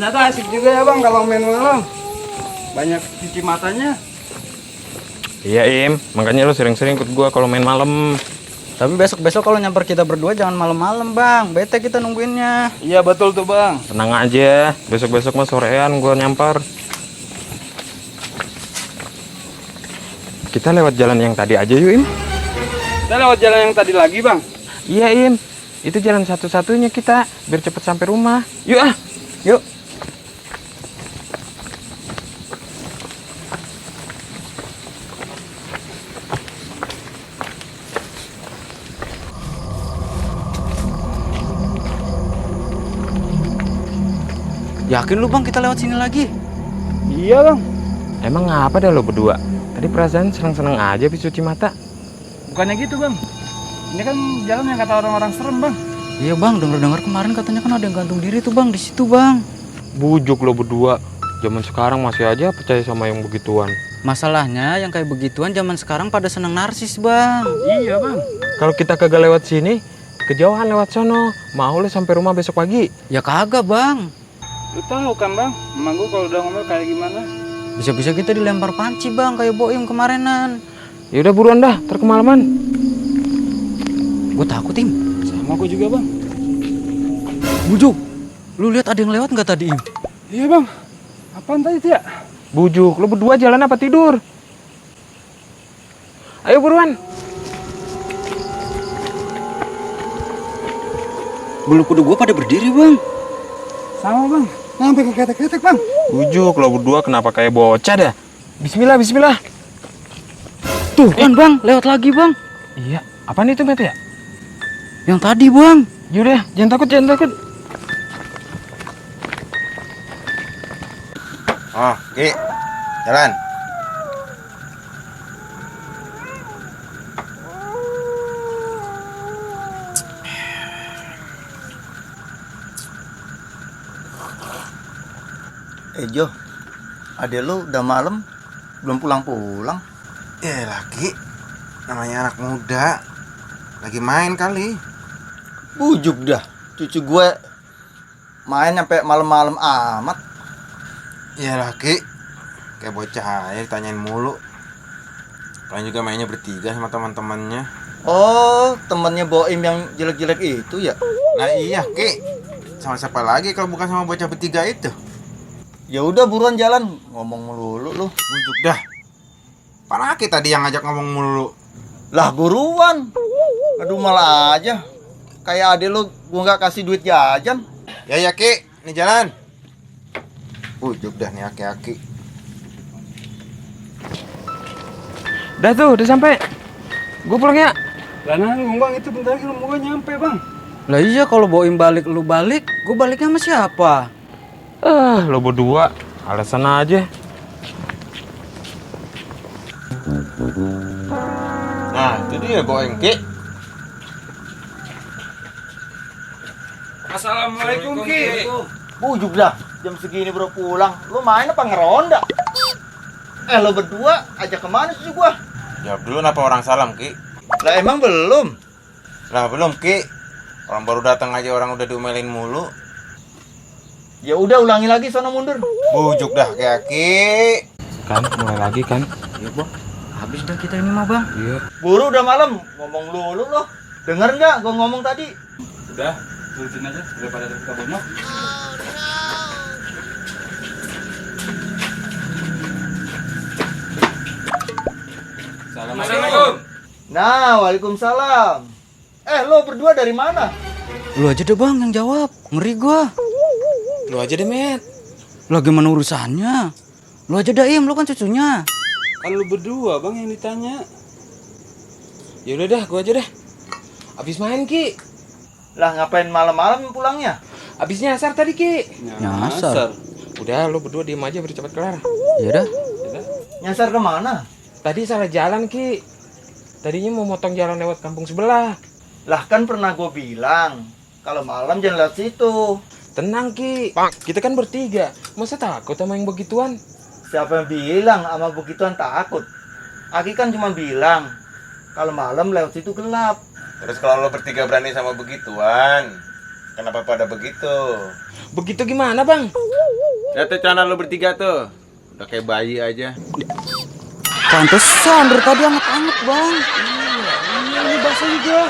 Ternyata asik juga ya bang kalau main malam. Banyak cuci matanya. Iya Im, makanya lu sering-sering ikut gua kalau main malam. Tapi besok-besok kalau nyamper kita berdua jangan malam-malam bang, bete kita nungguinnya. Iya betul tuh bang. Tenang aja, besok-besok mah sorean gua nyampar. Kita lewat jalan yang tadi aja yuk Im. Kita lewat jalan yang tadi lagi bang. Iya Im, itu jalan satu-satunya kita biar cepet sampai rumah. Yuk ah, yuk. Yakin lu bang kita lewat sini lagi? Iya bang. Emang ngapa dah lo berdua? Tadi perasaan seneng-seneng aja habis cuci mata. Bukannya gitu bang. Ini kan jalan yang kata orang-orang serem bang. Iya bang, dengar-dengar kemarin katanya kan ada yang gantung diri tuh bang di situ bang. Bujuk lo berdua. Zaman sekarang masih aja percaya sama yang begituan. Masalahnya yang kayak begituan zaman sekarang pada seneng narsis bang. Iya bang. Kalau kita kagak lewat sini, kejauhan lewat sono. Mau lo sampai rumah besok pagi? Ya kagak bang. Lu tahu kan bang, emang gue kalau udah ngomel kayak gimana? Bisa-bisa kita dilempar panci bang kayak Boim kemarinan. Ya udah buruan dah, terkemalaman. Gue takut Im. Sama gue juga bang. Bujuk, lu lihat ada yang lewat nggak tadi Im? Iya bang. Apaan tadi tuh ya? Bujuk, lo berdua jalan apa tidur? Ayo buruan. Bulu kudu gue pada berdiri bang. Sama bang. Sampai keketek-ketek bang. Bujuk, lo berdua kenapa kayak bocah dah? Bismillah, bismillah. Tuh kan bang, lewat lagi bang. Iya, apaan itu Mete ya? Yang tadi bang. Yaudah, jangan takut, jangan takut. Oh, Ki, jalan. Jo, adek lu udah malam belum pulang-pulang. Ya lagi, namanya anak muda, lagi main kali. Bujuk dah, cucu gue main sampai malam-malam amat. Ya lagi, kayak bocah aja ditanyain mulu. Kalian juga mainnya bertiga sama teman-temannya. Oh, temennya Boim yang jelek-jelek itu ya? Nah iya Ki, sama siapa lagi kalau bukan sama bocah bertiga itu? Ya udah buruan jalan, ngomong melulu lu. Bujuk dah. Parah Ki tadi yang ngajak ngomong mulu. Lah buruan. Aduh malah aja. Kayak adek lu gua nggak kasih duit jajan. Ya Ki, nih jalan. Bujuk dah nih aki-aki. Udah tuh, udah sampai. Gue pulang ya. Lah nanggung bang, itu bentar lagi rumah gue nyampe bang. Lah iya kalau Boim balik lu balik, gue baliknya sama siapa? Lo berdua, alasan aja. Nah, itu dia Boeng Ki. Assalamualaikum Ki. Bujuk dah, jam segini baru pulang. Lu main apa ngeronda? Lo berdua ajak kemana sih gua? Jawab dulu kenapa orang salam Ki. Lah emang belum? Lah belum Ki. Orang baru datang aja orang udah diomelin mulu. Ya udah ulangi lagi sono mundur. Bujuk dah Ki. Kan, mulai lagi kan? Iya bang, habis dah kita ini mah bang. Iya. Buru udah malam, ngomong lulu loh. Dengar nggak gua ngomong tadi? Udah, turutin aja daripada kita bonyok. Assalamualaikum. Nah, waalaikumsalam. Lo berdua dari mana? Lu aja deh bang yang jawab, ngeri gua. Lo aja deh, Met. Lah gimana urusannya? Lu aja dah Im, lu kan cucunya. Kan lu berdua bang yang ditanya. Ya udah dah, gua aja dah. Abis main, Ki. Lah ngapain malam-malam pulangnya? Abis nyasar tadi, Ki. Nyasar. Udah, lo berdua diem aja biar cepet kelar. Iya dah. Nyasar kemana? Tadi salah jalan, Ki. Tadinya mau motong jalan lewat kampung sebelah. Lah kan pernah gue bilang kalau malam jangan lewat situ. Tenang, Ki. Kita kan bertiga. Masa takut sama yang begituan? Siapa yang bilang sama begituan takut? Aki kan cuma bilang kalau malam lewat situ gelap. Terus kalau lo bertiga berani sama begituan, kenapa pada begitu? Begitu gimana, Bang? Lihat tuh celana lu bertiga tuh. Udah kayak bayi aja. Pantesan dari tadi anget-anget bang. Ini basah juga.